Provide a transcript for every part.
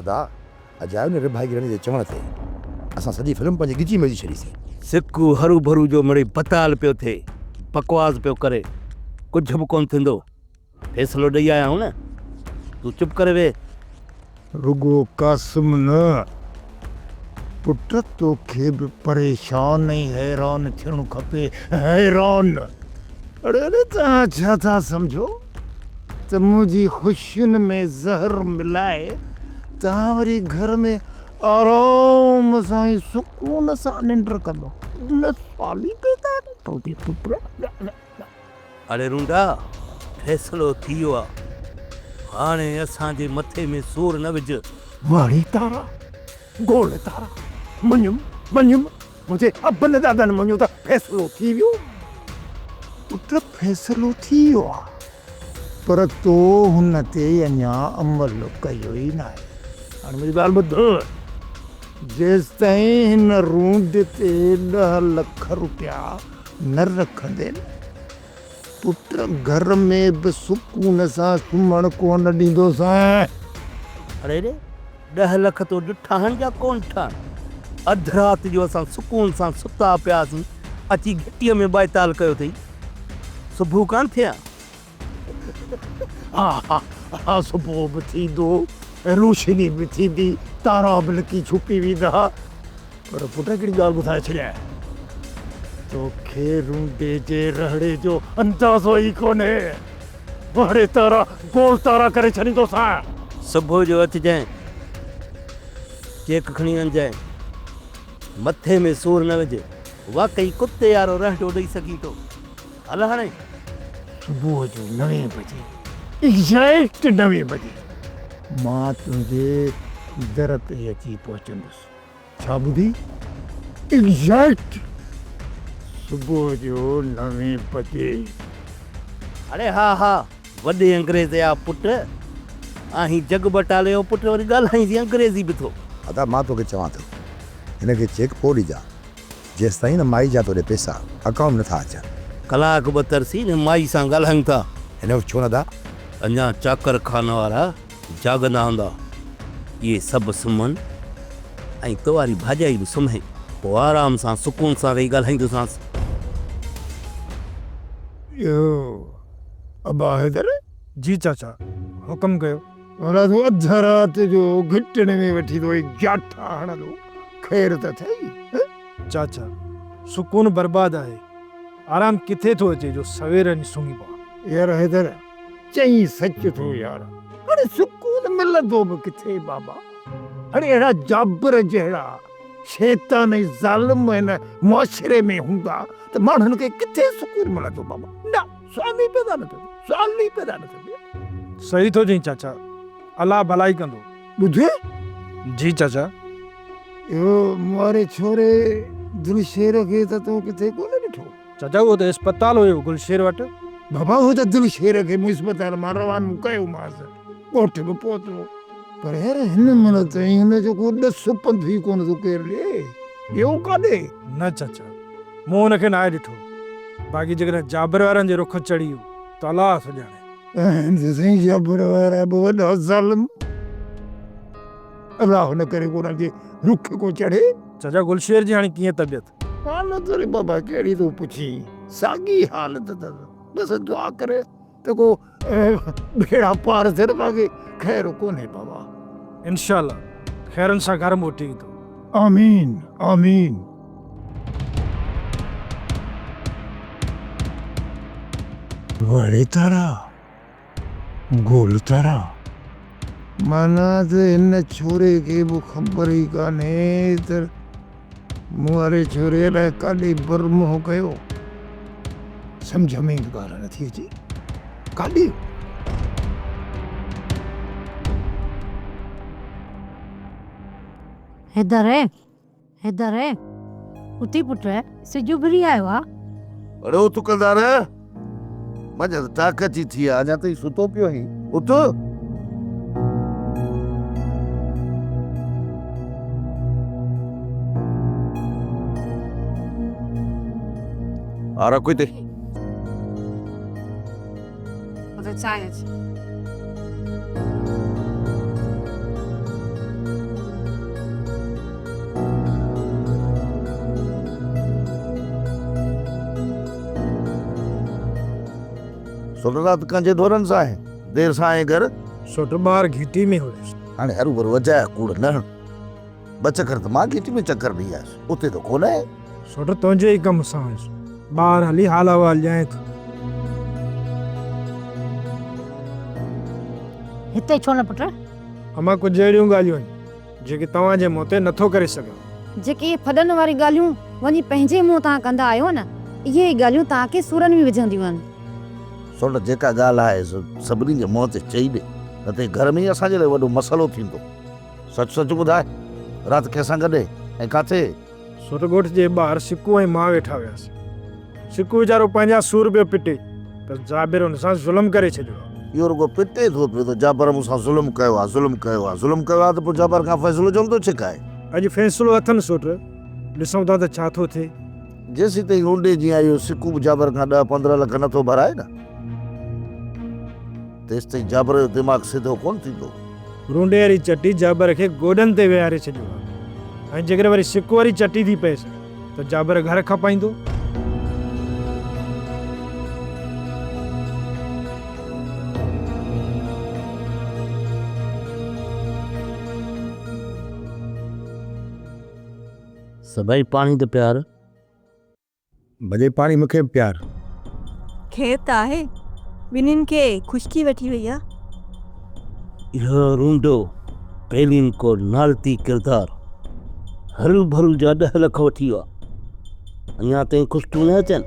ادا، اجايو نه رڀائي گرڻي جي چوڻ تي اسان سڄي فلم پنهنجي ڳچي ۾ وجهي ڇڏيسين. سڪو هروڀرو جو مڙئي بتال پيو ٿئي، بڪواس پيو ڪري، ڪجهه به ڪونه ٿيندو. فيصلو ڏئي آيا آهيون نه، تون چپ ڪري ويهه. رڳو قاسم نه، پٽ توکي به پريشان ۽ حيران ٿيڻ کپي، حيران! اڙي اڙي توهان ڇا ٿا سمجهو ته منهنجي خوشين ۾ زهر ملائي توهان وري گهر ۾ آرام سان ۽ سڪون سان ننڊ ڪندو؟ نه سوال ئي پيدا نه ٿو ٿئي پٽ. اڙي رونڊا، فيصلو ٿي ويو آ، هاڻي اسان جي مٿي ۾ سور نه وجهه. واڙي تارا، گول تارا، مڃيم، مڃيم، منهنجي ابن ڏاڏن مڃيو ته فيصلو ٿي ويو. پٽ فيصلو ٿي ويو آ، پر تو هن تي اڃا عمل ڪيو ئي ناهي. هاڻي منهنجي ڳالهه ٻڌ، جيستائين هن رونڊ تي ڏهه لک روپيا نه رکندين؟ پٽ گهر ۾ به سڪون سان سمهڻ ڪونه ڏيندوسانء. اڙي ري، ڏهه لک تو ڏٺا آهن يا ڪونه ڏٺا آهن؟ اڌ رات جو اسان سڪون سان ستا پياسين، اچي گهٽيء ۾ ٻائيتال ڪيو اٿئي. صبح ڪانه ٿئي ها؟ ها ها ها صبح به ٿيندو، روشني به ٿيندي، تارا به لڪي ڇپي ويندا. پر پٽ هڪڙي ڳالهه ٻڌائي ڇڏيانء، توکي رونڊي جي رهڙي جو اندازو ئي ڪونهي. وهڙي تارا گول تارا ڪري ڇڏيندوسانء. صبح جو اچجانء، چيڪ کڻي وڃجانء، مٿي ۾ سور نه وجهه. واقعي ڪتي وارو رهڙو ڏئي سگهين ٿو. هل هاڻي. صبح جو نوين بجي، ايگزيڪٽ نوين بجي مان تنهنجي در تي اچي پهچندس. ڇا ٻڌي؟ ايگزيڪٽ صبح جو نوين بجي. اڙي ها ها وڏي انگريز جا پٽ آهين جڳ ٻٽالي جو پٽ وري ڳالهائيندين انگريزي به ٿو. ادا مان توکي چوان ٿو هن کي چيڪ پوء ڏجان جيستائين نه مائي جا توڏي پيسا اڪائونٽ ۾ نٿا اچن. ڪلاڪ ٻه ترسي هن مائي سان ڳالهايون ٿا. هن وقت ڇو نه ادا؟ اڃا چاڪر خان وارا جاڳندا هوندا. اهي سڀ سمهن ۽ تو واري ڀاڄائي به سمهي. پوء آرام سان سڪون سان ويهي ڳالهائيندوسانس. اهو ابا حيدر؟ جي چاچا، حڪم ڪيو. ڀلا تون اڌ رات جو گهٽين ۾ وٺي ٿو جاٺا هڻندو، خير ته اٿئي؟ چاچا، سڪون برباد آهي، آرام ڪٿي ٿو اچي جو سوير وڃي سمهي پوان. يار حيدر، چئين سچ ٿو يار، هاڻي سڪون ملندو به ڪٿي بابا، هاڻي اهڙا جابر جهڙا شيطان ۽ ظالم هن معاشري ۾ هوندا ته ماڻهن کي ڪٿي سڪون ملندو بابا، نه سوال ئي پيدا نه ٿو ٿئي، سوال ئي پيدا نه ٿو ٿئي. صحيح ٿو چئين چاچا، الله ڀلائي ڪندو. ٻڌ. جي چاچا. اهو مون واري ڇوري دلشير کي ته تو ڪٿي ڪونه ڏٺو؟ چاچا اهو ته اسپتال هيو گلشير وٽ. بابا اهو ته دلشير کي مون اسپتال مان روانو ڪيومانس، ڳوٺ به پهتو، پر يار هن مهل تائين هن جو ڪو ڏس پنڌ ئي ڪونه ٿو ڪير ڏئي. ويو ڪاڏي؟ نه چاچا مون هن کي ناهي ڏٺو، باقي جيڪڏهن جابر وارن جي رخ چڙهي ويو ته الله ٿو ڄاڻي. سائين جابر وارا به وڏا ظالم. الله نه ڪري ڪو انهن جي رخ ڪو چڙهي. چاچا گلشير جي هاڻي ڪيئن طبيعت؟ حالت وري بابا ڪهڙي ٿو پڇين، ساڳي حالت اٿس، بس دعا ڪري ته ڪو ٻيڙا پار ٿين باقي خير ڪونهي بابا. انشاء الله خيرن سان گهر موٽي ايندو. آمين آمين. وڙي تارا گول تارا. معنيٰ ته هن ڇوري کي به خبر ئي ڪانهي ته مون واري ڇوري الائي ڪاڏي بر منهن ڪيو. سمجهه ۾ به ڳالهه نٿي اچي. ڪاڏي؟ حيدر حيدر اٿي پٽ سج اڀري آيو آ. اڙي اٿ ڪلدار، منجهند ٽاڪ اچي ٿي آ، اڃا تائين ستو پيو آهين، اٿ. آ رک هتي. سوٽ رات ڪنهن جي ڍورن سان آهي؟ دير سان آئين گهر؟ سوٽ ٻاهر گهٽي ۾ هيس. هاڻي هروڀرو اجايا ڪوڙ نه هڻ. ٻه چڪر ته مان گهٽي ۾ چڪر ڏئي آيس، اتي ته ڪونه آهي. سوٽ تنهنجي ئي ڪم سان هيس. ٻاهر هلي حال احوال ڏيانء ٿو. هتي ڇو نه پٽ؟ امان ڪجهه اهڙيون ڳالهيون آهن، جيڪي توهان جي منهن تي نٿو ڪري سگهان. جيڪي اهي ڦڏن واريون ڳالهيون وڃي پنهنجي منهن تان ڪندا آهيو نه، اهي ئي ڳالهيون توهان کي سورن ۾ وجهنديون آهن. سوٽ جيڪا ڳالهه آهي سو سڀني جي منهن تي چئي ڏي، نه ته هي گهر ۾ ئي اسان جي لاء وڏو مسئلو ٿيندو. سچ سچ ٻڌاء، رات ڪنهن سان گڏ هئين ۽ ڪاٿي؟ سوٽ ڳوٺ جي ٻاهر سڪو ۽ مان ويٺا هياسين. سڪو ويچارو پنهنجا سور پيو پٽي ته جابر هن سان ظلم ڪري ڇڏيو آ. اهو رڳو پٽي ٿو پيو ته جابر مون سان ظلم ڪيو آ، ظلم ڪيو آ. ظلم ڪيو آ ته پوء جابر کان فيصلو ڇو نٿو ڇڪائي؟ اڄ فيصلو اٿن سوٽ، ڏسون ٿا ته ڇا ٿو ٿئي. جيسيتائين رونڊي جيان اهو سڪو به جابر کان ڏهه 15 لک نٿو ڀرائي نه، تيستائين جابر جو دماغ سڌو ڪونه ٿيندو. رونڊي واري چٽي جابر کي گوڏن تي ويهاري ڇڏيو آهي ۽ جيڪڏهن وري سڪ واري چٽي ٿي پئيس ته جابر گهر کپائيندو. سڀئي پاڻي ته پيار. ڀلي پاڻي مون کي به پيار. خير ته آهي؟ ٻنهين کي خشڪي وٺي وئي آ. اهو رونڊو پهرين ڪو نالتي ڪردار هروڀرو جا ڏهه لک وٺي ويو آ. اڃا تائين خشڪيون نه اچن.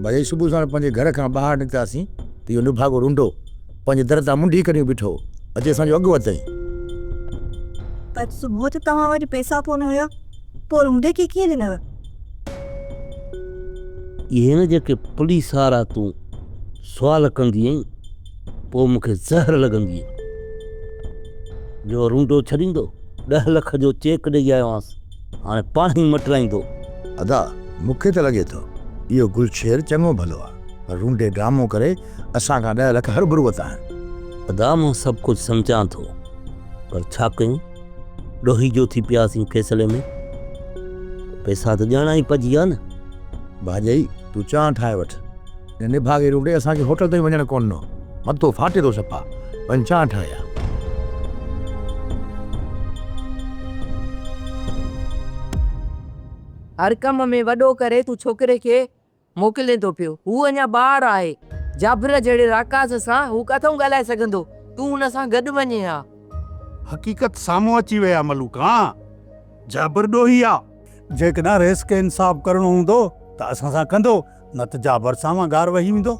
ڀلي صبح ساڻ پنهنجي گهر کان ٻاهر نڪتاسين ته اهو نڀاڳو رونڊو پنهنجي در تان منڍي ڪڍيون بيٺو هو. اچي اسان جو اڳ ورتائين. پر صبح ته توهان وٽ پئسا ڪونه هيا. پوء رونڊي کي ڪيئن ڏنو؟ اهي نه جيڪي پوليس وارا تون سوال ڪندي آهين پوء مون کي زهر لڳندي آهي. جو رونڊو ڇڏيندو، ڏهه لک جو چيڪ ڏئي آيو آهيانس، هاڻي پاڻ ئي مٽرائيندو. ادا، مون کي ته لڳي ٿو اهو گلشير چڱو ڀلو آهي، پر رونڊي ڊرامو ڪري اسان کان ڏهه لک هرڀرو ورتا آهن. ادا، مان سڀ ڪجهه سمجهان ٿو، پر ڇا ڪيون؟ ڏوهي جو ٿي پياسين فيصلي ۾ پئسا ته ڏيڻا ئي پئجي ويا نه. ڀاڄائي تون چانهه ٺاهي وٺ. هن نڀاڳي رونڊي اسان کي هوٽل تائين وڃڻ ڪونه ڏنو. مٿو ڦاٽي ٿو صفا. وڃ چانهه ٺاهي آ. هر ڪم ۾ وڏو ڪري تون ڇوڪري کي موڪلين ٿو پيو. هو اڃا ٻار آهي. جابر جهڙي راڪاس سان هو ڪاٿئون ڳالهائي سگهندو. تون هن سان گڏ وڃين ها. حقيقت سامهون اچي وئي آ ملوڪ هان جابر ڏوهي آ. جيڪڏهن رئيس کي انصاف ڪرڻو هوندو ته اسان سان ڪندو نه ته جابر سان وانگار وهي ويندو.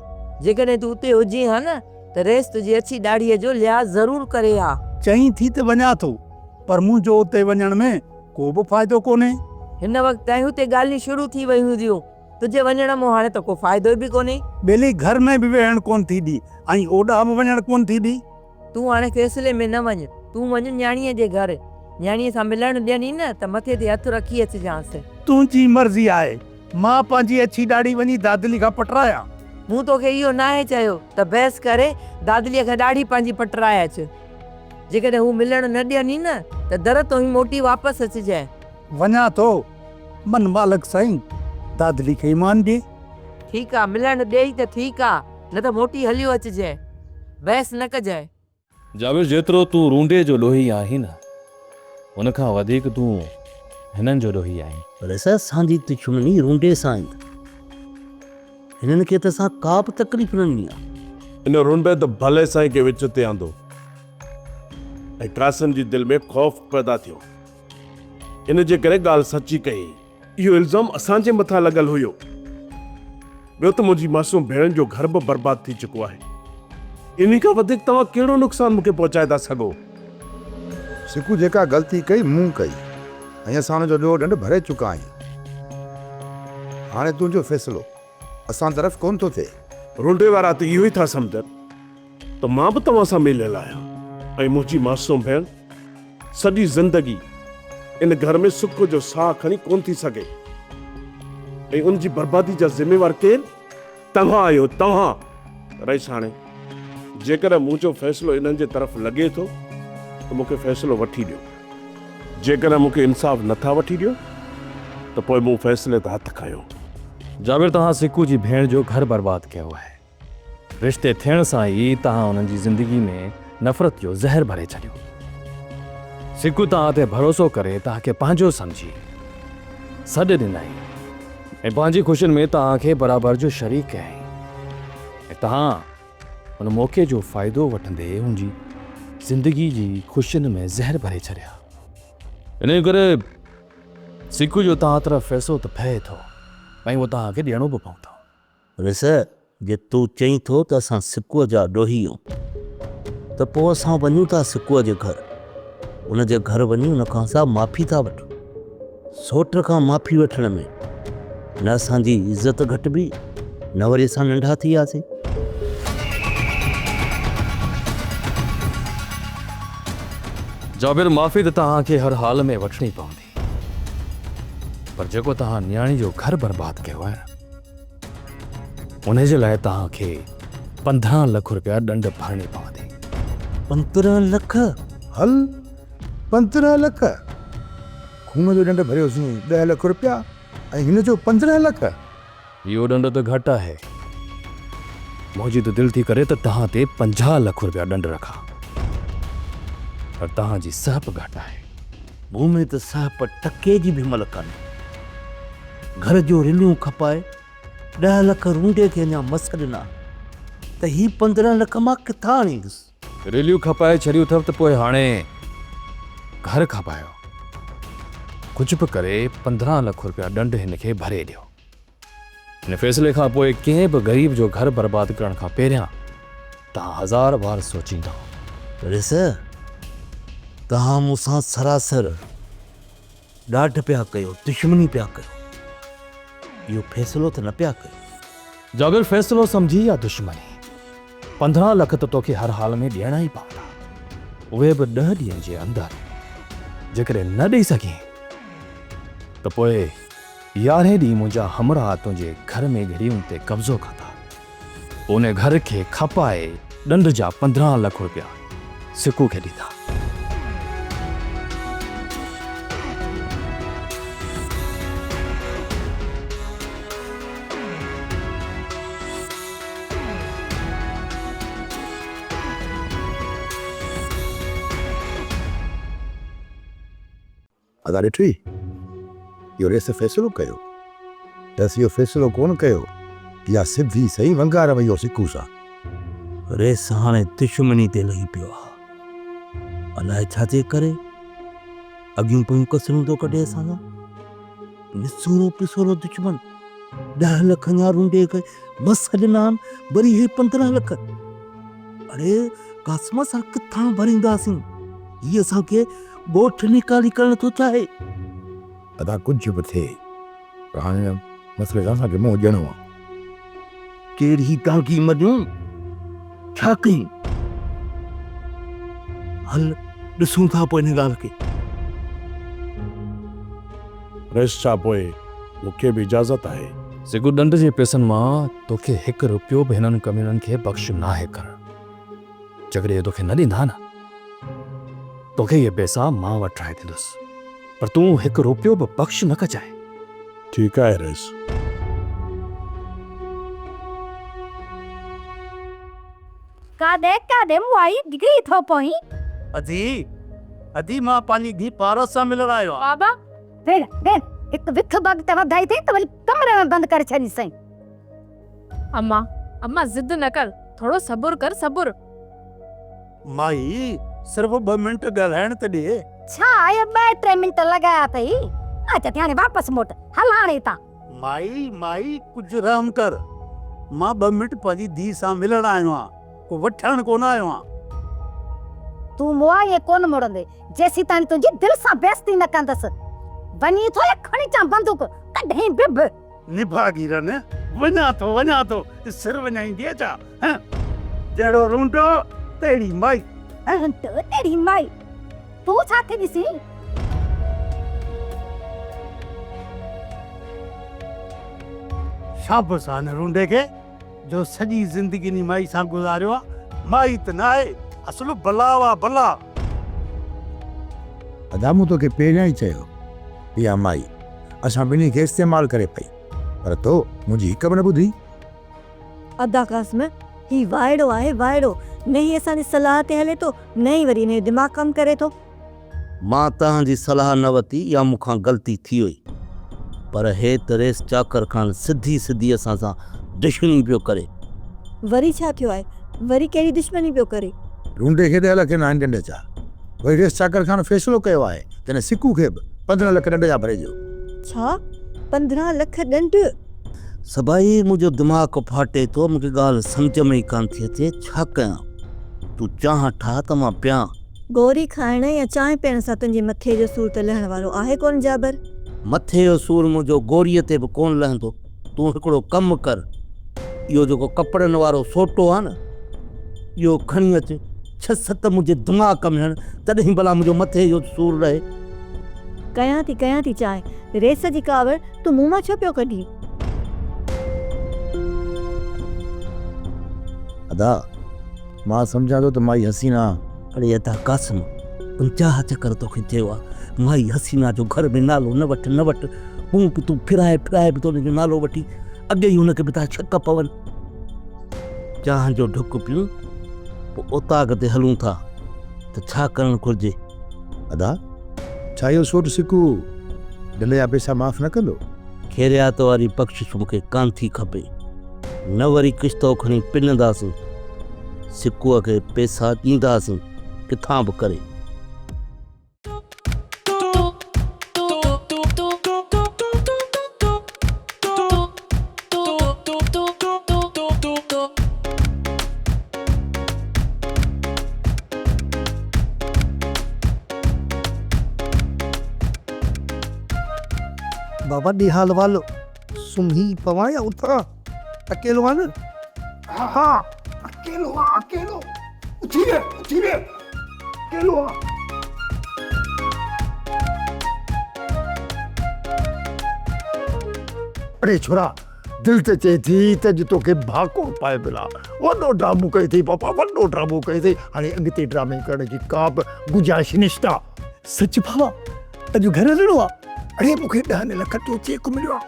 جيڪڏهن تون اتي هجين ها نه ته رئيس تنهنجي اڇي ڏاڙهيء جو لحاظ ضرور ڪري ها. چئين ٿي ته وڃان ٿو پر منهنجو اتي وڃڻ ۾ ڪو به فائدو ڪونهي. هن وقت تائين اتي ڳالهيون شروع ٿي ويون هونديون. تنهنجي وڃڻ مان هاڻي ته ڪو فائدو به ڪونهي. ٻيلي گهر ۾ به ويهڻ ڪونه ٿي ڏي ۽ اوڏانهن به وڃڻ ڪونه ٿي ڏي. تون هاڻي فيصلي ۾ نه وڃ. تون وڃ نياڻيء جي گهر. نياڻيء سان ملڻ ڏيني نه ته مٿي تي هٿ رکي اچجانس. تنهنجي مرضي آهي. مان پنهنجي اڇي ڏاڙهي وڃي دادلي کان پٽرايان. مون توکي اهو ناهي چيو ته بحث ڪري دادليء کان ڏاڙهي پنهنجي پٽرائي اچ. جيڪڏهن هو ملڻ نه ڏيني نه ته در تون ئي موٽي واپس اچجانء. وڃان ٿو. من مالڪ سائين دادلي کي ايمان ڏي. ٺيڪ آ، ملڻ ڏيئي ته ٺيڪ آ، نه ته موٽي هليو اچجانء. بحث نه ڪجانء. جابر جيترو تون رونڊي جو ڏوهي آهين نه، ان کان وڌيڪ تون هنن جو ڏوهي آهين. پر اسان جي دشمني رونڊي سان آهي. هنن کي ته اسان ڪا به تڪليف نه ڏني آ. ان رونڊي ته ڀلي سائين کي وچ تي آندو ۽ قاسم جي دل ۾ خوف پيدا ٿيو. ان جي ڪري ڳالهه سچي ڪيائين. اهو الزام اسان جي مٿان لڳل هيو. ٻيو ته منهنجي معصوم ڀيڻ جو گهر به برباد ٿي چڪو آهي. انهي کان وڌيڪ توهان ڪهڙو نقصان مون کي پهچائي ٿا سگهو؟ سڪو جيڪا غلطي ڪئي مون ڪئي ۽ اسان ان جو ڏوهه ڏنڊ ڀري چڪا آهيون. هاڻي تنهنجو فيصلو اسان طرف ڪونه ٿو ٿئي. رونڊي وارا ته اهو ئي ٿا سمجهن ته مان به توهان سان مليل آهيان ۽ منهنجي معصوم ڀيڻ سڄي زندگي ان گهر ۾ سک جو ساهه کڻي ڪونه ٿي سگهي ۽ ان جي بربادي جا ذميوار ڪير؟ توهان آهيو، توهان! رئيساڻي، جيڪڏهن منهنجو فيصلو انهن جي طرف لڳي ٿو ته مون کي فيصلو وٺي ڏيو. جيڪڏهن مون کي انصاف نه ٿا وٺي ڏيو ته پوء مون فيصلي تان هٿ کنيو. جابر توهان سڪو جي ڀيڻ جو گهر برباد ڪيو آهي. رشتي ٿيڻ سان ئي توهان انهن جي زندگي ۾ نفرت جو زهر ڀري ڇڏيو. سڪو توهان تي ڀروسو ڪري توهان کي پنهنجو سمجهي سڏ ڏنائين ۽ پنهنجي خوشين ۾ توهان کي برابر جو شريڪ ڪيائين ۽ توهان ان موقعي جو فائدو وٺندي هن جي زندگي جي خوشين ۾ زهر ڀري ڇڏيا. انهيء ڪري سڪو جو توهان طرف فيصلو ته ڦهي ٿو ۽ اهو توهان کي ڏيڻو به پوندو. رس، جي تون چئين ٿو ته اسان سڪوء جا ڏوهي آهيون ته پوء اسان وڃون ٿا سڪوء جي گهر. ان جي گهر وڃي ان کان اسان معافي ٿا وٺون. سوٽ کان معافي وٺڻ ۾ نه اسان جي عزت گهٽبي نه وري اسان ننڍا ٿي وياسين. جابر، معافي ته توهان کي هر حال ۾ وٺڻي پوندي. پر جيڪو توهان نياڻي جو گهر برباد ڪيو آهي نه، انهي جي لاء توهان کي 15 لک رپيا ڏنڊ ڀرڻي پوندي. 15 لک؟ هل 15 لک؟ خون جو ڏنڊ ڀريوسين 10 لک رپيا ۽ هن جو 15 لک؟ اهو ڏنڊ ته گهٽ آهي. منهنجي ته دل ٿي ڪري ته توهان تي 50 لک رپيا ڏنڊ رکان. پر توهان جي سهپ گهٽ آهي. مون ۾ ته سهپ ٽڪي جي به مل ڪانهي. گهر جو رليون کپائي 10 لک رونڊي کي اڃا مس ڏنا ته هي 15 لک مان ڪٿان آڻيندس؟ رليون کپائي ڇڏيون اٿو ته پوء هاڻي گهر کپايو. ڪجهه به ڪري 15 لک رپيا ڏنڊ هن کي ڀري ڏيو. هن فيصلي کان پوء ڪنهن به غريب جو گهر برباد ڪرڻ کان پهريان توهان هزار بار سوچيندؤ. ريس، توهان مون سان سراسر ڏاڍ پيا ڪيو، دشمني پيا ڪيو. اهو فيصلو ته نه پيا ڪيو. جابر، فيصلو سمجهي يا دشمني، 15 لک ته توکي هر حال ۾ ڏيڻا ئي پوندا. اهي به ڏهه ڏينهن جي اندر. جيڪڏهن نه ڏئي سگهين ته پوء يارهين ڏينهن منهنجا همراهه تنهنجي گهر ۾ گهڙي ان تي قبضو ڪندا. پوء ان گهر کي کپائي ڏنڊ جا 15 لک روپيا سڪو کي ڏيندا. ادا ڏٺئي اهو ريس فيصلو ڪيو. ريس اهو فيصلو ڪونه ڪيو يا سڌي سئي ونگار وئي هو سڪو سان. ريس هاڻي دشمني تي لهي پيو آ. الائي ڇا جي ڪري اڳيون پويون ڪسرون ٿو ڪڍي اسان سان. نسورو پسورو دشمن 10 لک اڃا رونڊي کي مس ڏنا آهن وري هي 15 لک. اڙي قاسم اسان ڪٿان ڀرينداسين. هي اسان کي ڳوٺ نيڪالي ڪرڻ ٿو چاهي. ادا ڪجهه به ٿئي پر هاڻي ان مسئلي سان اسان کي منهن ڏيڻو آهي. ڪهڙي دانگي مڄون، ڇا ڪيون؟ هل ڏسون ٿا پوء ان ڳالهه کي. رئيس ڇا پوء مون کي به اجازت آهي؟ سگهو ڏنڊ جي پئسن مان توکي هڪ رپيو به هنن ڪميڻن کي بخش ناهي ڪرڻ. جيڪڏهن اهي توکي نه ڏيندا نه، توکي اهي پئسا مان وٺرائي ڏيندس، پر تون هڪ روپيو به بخش نه ڪجانء. ٺيڪ آهي رئيس. ڪاڏي ڪاڏي موائي ڊگهي ٿو پوين. ادي، ادي مان پنهنجي ڌيء پارس سان ملڻ آيو آهيان. بابا، ويڙ ويڙ، هڪ وک بگ ته وڌائي اٿئي ته وري ڪمري ۾ بند ڪري ڇڏيسين. اما، اما ضد نه ڪر، ٿورو صبر ڪر صبر. مائي، صرف ٻه منٽ ڳالهائڻ ته ڏي. ڇا اهي ٻه ٽي منٽ لڳايا اٿئي؟ اچ ٿي هاڻي واپس موٽ، هل هاڻي هتان. مائي، مائي ڪجهه رحم ڪر، مان ٻه منٽ پنهنجي ڌيء سان ملڻ آيو آهيان، ڪو وٺڻ ڪونه آيو آهيان. تون مئا ائين ڪونه مڙندين، جيسيتائين تنهنجي دل سان بيعزتي نه ڪندس. وڃين ٿو يا کڻي اچان بندوق، ڪڍين بڀ. نڀاڳي رن، وڃان ٿو، وڃان ٿو، سر وڃائيندينء ڇا؟ هه! جهڙو رونڊو، تهڙي مائي. رونڊو، تهڙي مائي. تون ڇا ٿي ڏسين؟ شابس آ هن رونڊي کي، جو سڄي زندگي انهي مائي سان گذاريو آ. مائي ته ناهي، اصل بلا آ، بلا. ادا مون توکي پهريان ئي چيو، اها مائي اسان ٻنهي کي استعمال ڪري پئي، پر تو منهنجي هڪ به نه ٻڌي. ادا قاسم، هي وائڙو آهي وائڙو، نه هي اسان جي صلاح تي هلي ٿو، نه ئي وري هن جو دماغ ڪم ڪري ٿو. مان توهان جي صلاح نه ورتي يا مون کان غلطي ٿي وئي، پر هي ته ريس چاڪر خان سڌي سڌي اسان سان دشمني پيو ڪري. وري ڇا ٿيو آهي؟ وري ڪهڙي دشمني پيو ڪري؟ رونڊي کي ڏهه لک ڏنا آهن ڏنڊ جا. وري ريس چاڪر خان فيصلو ڪيو آهي ته هن سڪو کي به 15 لک ڏنڊ جا ڀري ڏيو. ڇا؟ 15 لک ڏنڊ؟ سڀائي منهنجو دماغ ڦاٽي ٿو، مون کي ڳالهه سمجهه ۾ ئي ڪانه ٿي اچي، ڇا ڪيان؟ تون چانهه ٺاهه ته مان پيان. گوري کائڻ يا چانهه پيئڻ سان تنهنجي مٿي جو سور ته لهڻ وارو آهي ڪونه جابر. مٿي جو سور منهنجو گوريء تي به ڪونه لهندو. تون هڪڙو ڪم ڪر، اهو جيڪو ڪپڙن وارو سوٽو آهي نه، اهو کڻي اچ، ڇهه ست منهنجي دماغ ۾ هڻ، تڏهن ڀلا منهنجو مٿي جو سور لهي. ڪيان ٿي، ڪيان ٿي چانهه. ريس جي ڪاوڙ تون مون مان ڇو پيو ڪڍين؟ ادا! مان سمجهان ٿو ته مائي حسينا. اڙي ادا قاسم! 50 چڪر توکي چيو آ، مائي حسينا جو گهر ۾ نالو نه وٺ، نه وٺ. پوء به تون ڦرائي ڦرائي به ٿو ان جو نالو وٺين. اڳي ئي هن کي به ٿا شڪ پون. چانهه جو ڍڪ پيون، پوء اوطاق تي هلون ٿا ته ڇا ڪرڻ گهرجي. ادا! ڇا اهو سوٽ سڪو ڍنڍ جا پئسا معاف نه ڪندو؟ خيريات واري بخشش مون کي ڪانه ٿي کپي. نه وري قسطو کڻي پننداسين. سڪوء کي پئسا ڏينداسين ڪٿان به ڪري. بابا ڏي حال احوال، سمهي پوان يا اٿان؟ اڪيلو آن نه؟ ها ها اڪيلو آن اڪيلو، اٿي ويهه اٿي ويهه اڪيلو آن. اڙي ڇورا دل ته چئي ٿي ته اڄ توکي ڀاڪر پائي ملان. وڏو ڊرامو ڪيو اٿئي بابا وڏو ڊرامو ڪيو اٿئي. هاڻي اڳتي ڊرامي ڪرڻ جي ڪا به گنجائش نشتا. سچ بابا اڄ گهر هلڻو آ؟ اڙي مون کي ڏهن لکن جو چيڪ مليو آ.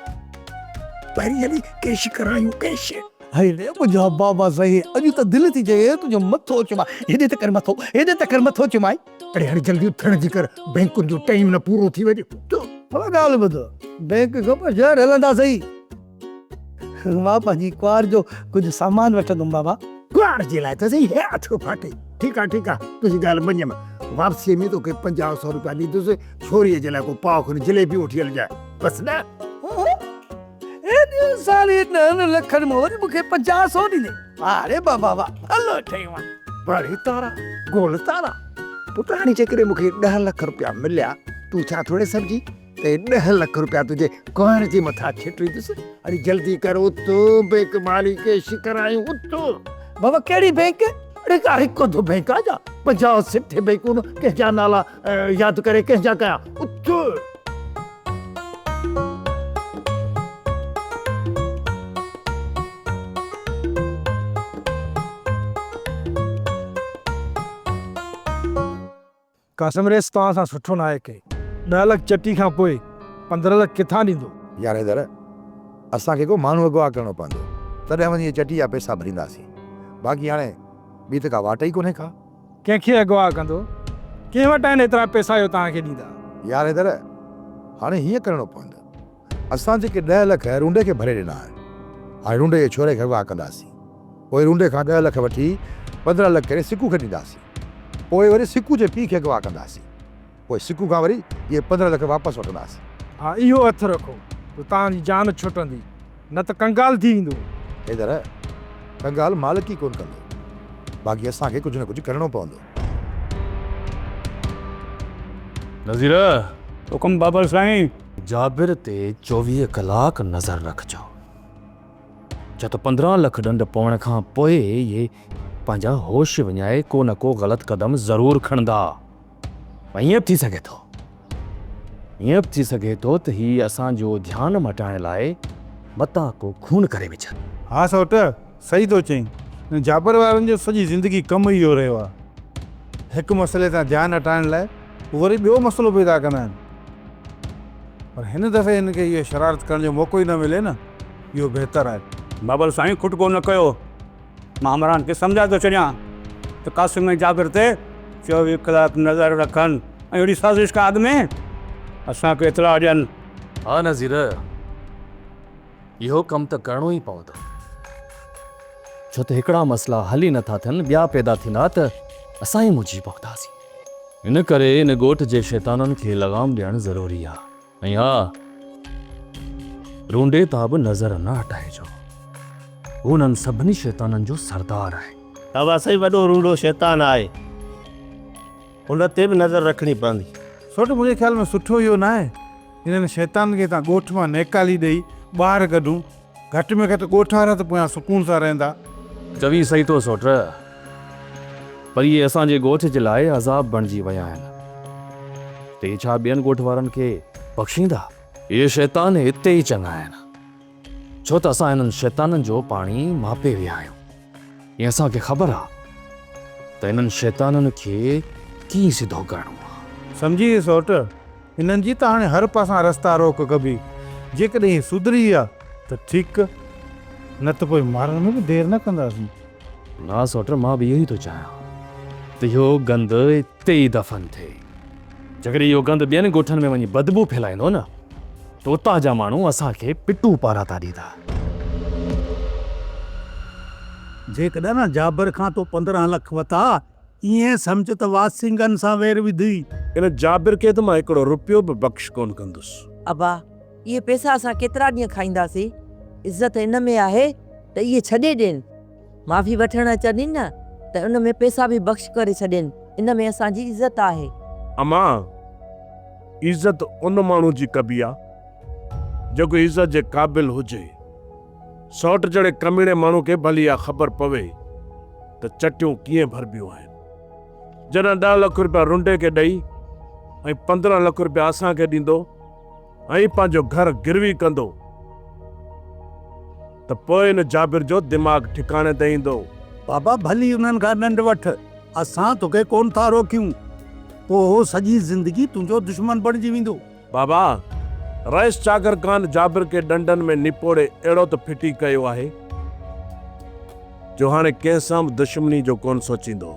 پهرين هلي ڪيش ڪرايون ڪيش. هائي ري منهنجا بابا سائين اڄ ته دل ٿي چئي تنهنجو مٿو چمان. هيڏي ته ڪر مٿو هيڏي ته ڪر مٿو چمائي. اڙي هاڻي جلدي اٿڻ جي ڪر بينڪن جو ٽائيم نه پورو ٿي وڃي. بابا ڳالهه ٻڌ بينڪ کان پوء شهر هلنداسين. مان پنهنجي ڪنوار جو ڪجهه سامان وٺندم بابا. ڪنوار جي لاء ته سائين هي اٿو ڦاٽي. ٺيڪ آ ٺيڪ آ تنهنجي ڳالهه مڃيم. واپسيء ۾ توکي 50 سو روپيا ڏيندس ڇوريء جي لاء ڪو پاء کن جليبيون وٺي هلجانء بس نه. ايڏين سارين ڏهن لکن مان وري مون کي 50 سو ڏيندين. واهه ري بابا واهه ڀلو ٺهيو آن. واهه ري تارا گول تارا. پٽ هاڻي جيڪڏهن مون کي ڏهه لک روپيا مليا تون ڇا ٿوري سمجهين ته اهي ڏهه لک روپيا تنهنجي ڪنوار جي مٿان ڇٽيندس. اڙي جلدي ڪر اٿ بينڪ مالي ڪيش ڪرايون اٿ. بابا ڪهڙي بينڪ؟ اڙي ڪا هڪ اڌ بينڪ آ جا 50 60 بينڪون ڪنهن جا نالا ياد ڪري ڪنهن جا ڪيان اٿ. قاسم ريس توهان سان سٺو ناهي ڪئي. ڏهه لک چٽي کان پوء 15 لک ڪٿان ڏيندو؟ يار حيدر اسان کي ڪو ماڻهو اغوا ڪرڻو پوندو تڏهن وڃي اهي چٽي جا پئسا ڀرينداسين باقي هاڻي ٻي ته ڪا واٽ ئي ڪونهي ڪا. ڪنهن کي اغوا ڪندو؟ ڪنهن وٽ آهن ايترا پئسا جو توهان کي ڏيندا؟ يار حيدر هاڻي هيئن ڪرڻو پوندو اسان جيڪي ڏهه لک رونڊي کي ڀري ڏنا آهن هاڻي رونڊي جي ڇوري کي اغوا ڪنداسين پوء رونڊي کان ڏهه لک وٺي 15 لک ڪري سڪو کي ڏينداسين پوء وري سڪو جي پيء کي اغوا ڪنداسين پوء سڪو کان وري اهي 15 لک واپس وٺنداسين. ها اهو هٿ رکو ته توهان جي جان ڇٽندي نه ته ڪنگال ٿي ويندو. حيدر، ڪنگال مالڪي ڪونه ڪندو. باقي اسان کي ڪجهه نه ڪجهه ڪرڻو پوندو. نذير! حڪم بابر سائين. جابر تي 24 ڪلاڪ نظر رکجو. ڇا ته 15 لک ڏنڊ پوڻ کان پوء اهي پنهنجا هوش وڃائي ڪو نه ڪو غلط قدم ضرور کڻندا. ائين به ٿي سگهي ٿو ائين به ٿي سگهي ٿو ته هي اسان جو ڌيان مٽائڻ لاء متان ڪو خون ڪري وجهن. ها سئوٽ، صحيح ٿو چئين. جابر وارن جو سڄي زندگي ڪم ئي اهو رهيو آهي. هڪ مسئلي تان ڌيان هٽائڻ لاء هو وري ٻيو مسئلو پيدا ڪندا آهن. پر هن دفعي هن کي اهو شرارت ڪرڻ جو موقعو ئي نه ملي نه، اهو بهتر آهي. بابل سائين کٽڪو نه ڪيو. مان همراهن کي سمجهائي ٿو ڇڏيان ته قاسم ۽ جابر تي 24 ڪلاڪ نظر رکن ۽ اهڙي سازش کان اڳ ۾ اسان کي اطلاع ڏين. ها نذير، اهو ڪم ته ڪرڻو ئي پوندو. ڇو ته هڪڙا مسئلا حل ئي نٿا ٿين، ٻيا پيدا ٿيندا ته اسان ئي منجهي پونداسين. ان ڪري ان ڳوٺ جي شيطانن کي لغام ڏيڻ ضروري آ. ۽ ها، رونڊي تان به نظر نه هٽائجو. هو انهن سڀني شيطانن جو سردار آهي. بابا سائين وڏو رونڊو شيطان آهي. ان تي به نظر رکڻي پوندي. سوٽ منهنجي خيال ۾ سٺو اهو ناهي انهن شيطانن کي هتان ڳوٺ مان نيڪالي ڏئي ٻاهر ڪڍون. گهٽ ۾ گهٽ ڳوٺ وارا ته پويان سڪون سان رهندا. چوين صحيح ٿو سوٽ. پر اهي اسان جي ڳوٺ جي لاء عذاب بڻجي ويا آهن. ته اهي ڇا ٻين ڳوٺ وارن کي بخشيندا؟ اهي شيطان هتي ئي چڱا آهن. ڇو ته اسان انهن شيطانن جو پاڻي ماپي ويا آهيون ۽ اسان کي خبر آ ته انهن شيطانن کي ڪيئن سڌو ڪرڻو آ. سمجهي ويس سوٽ، انهن جي ته هاڻي هر پاسان رستا روڪ ڪبي. جيڪڏهن اهي سڌري ويا ته ٺيڪ، نه ته پوء مارڻ ۾ به دير نه ڪنداسين. نه سوٽ، مان به اهو ئي ٿو چاهيان ته اهو گند اتي ئي دفن ٿئي. جيڪڏهن اهو گند ٻين ڳوٺن ۾ وڃي بدبو ڦهلائيندو نه ته اتان جا ماڻهو اسان کي پٽو پاراتا ڏيندا. جيڪڏهن نه جابر کان تو 15 لک وتا، ائين سمجهه ته واسينگن سان وير وڌي. ان جابر کي ته مان هڪڙو رپيو به بخش ڪونه ڪندس. ابا، اهي پئسا اسان ڪيترا ڏينهن کائينداسين؟ عزت ان ۾ آهي ته اهي ڇڏي ڏين. معافي وٺڻ اچن ئي نه ته ان ۾ پئسا به بخش ڪري ڇڏين، ان ۾ اسان جي عزت آهي. امان، عزت ان ماڻهو جي ڪبي آ، جيڪو عزت جي قابل هجي. سئوٽ جهڙي ڪميڻي ماڻهو کي ڀلي اها خبر پوي ته چٽيون ڪيئن ڀربيون آهن. جڏهن ڏهه لک رپيا رنڊي کي ڏئي ۽ 15 لک رپيا اسان کي ڏيندو ۽ پنهنجو گهر گروي ڪندو ته پوء ان جابر جو دماغ ٺڪاڻي تي ايندو. بابا ڀلي انهن کان ڏنڊ وٺ، اسان توکي ڪونه ٿا روڪيون. پوء هو سڄي زندگي تنهنجو دشمن بڻجي ويندو. بابا، رئيس چاڪر خان جابر کي ڏنڊن ۾ نپوڙي اهڙو ته ڦٽي ڪيو آهي جو هاڻي ڪنهن سان به دشمني جو ڪونه سوچيندو.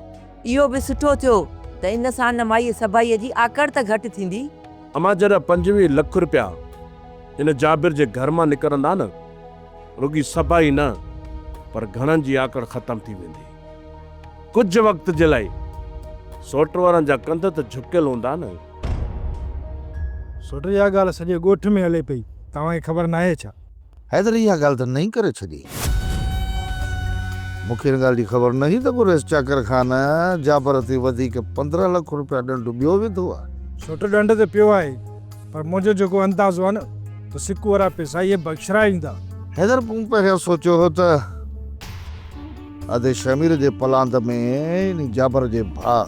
اهو به سٺو ٿيو ته ان سان ان مائيء سڀائيء جي آڪڙ ته گهٽ ٿيندي. امان جڏهن 25 لک رپيا ان جابر جي گهر مان نڪرندا نه، رڳي سڀائي نه پر گهڻن جي آڪڙ ختم ٿي ويندي. ڪجهه وقت جي لاء سوٽ وارن جا ڪنڌ ته جهڪيل هوندا نه. سوٽ اها ڳالهه سڄي ڳوٺ ۾ هلي پئي، توهان کي خبر ناهي ڇا؟ حيدر اها ڳالهه ته نئين ڪري ڇڏي. مون کي ان ڳالهه جي خبر نه هئي ته ڪو رئيس چاڪر خان جابر تي وڌيڪ 15 لک روپيا ڏنڊ ٻيو وڌو آهي. سوٽ ڏنڊ ته پيو آهي پر منهنجو جيڪو اندازو آهي نه ته سڪو وارا پئسا اهي بخشرائي ايندا. حيدر مون پهريان سوچيو هو ته ادي شهمير جي پلاند ۾ انهي جابر جي ڀاء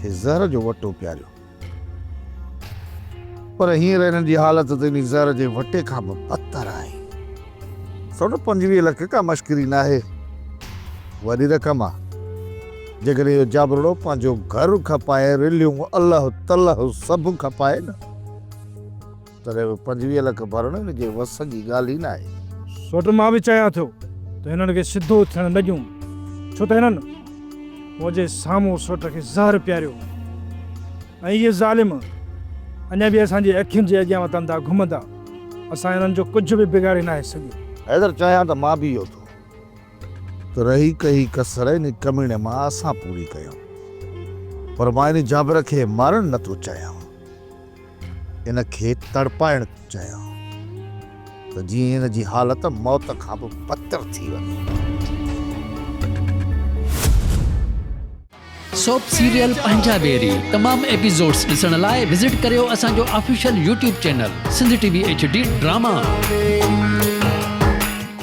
کي زهر جو وٽو پياريو. پر هينئر هنن جي حالت ته انهي زهر جي وٽي کان به بدتر آهي. سوٽ 25 لک ڪا مشڪري ناهي، وڏي رقم آ. جيڪڏهن اهو جابرڙو پنهنجو گهر کپائي، رليون الهه تلهه سڀ کپائي نه تڏهن به 25 لک ڀرڻ هن جي وس جي ڳالهه ئي ناهي. سوٽ مان به چاهيان ٿو ته هنن کي سڌو ٿيڻ نه ڏيون، ڇو ته هنن منهنجي سامهون سوٽ کي زهر پياريو ۽ اهي ظالم اڃا به اسان جي اکين جي اڳيان وتن ٿا گهمندا، اسان هنن جو ڪجهه به بگاڙي ناهي سگهيو. حيدر چاهيان ته مان به اهو ٿو ته رهي ڪهي ڪسر ان ڪميڻي مان اسان پوري ڪيون، پر مان ان جابر کي مارڻ نه ٿو چاهيان. ان کي تڙپائڻ ٿو چاهيان ته جيئن ان جي حالت موت کان به بدتر ٿي وڃي. سوپ سيريل پنهنجا ويري تمام ايپيسوڊس ڏسڻ لاء وزٽ ڪريو اسان جو official YouTube channel Sindh T V H D drama.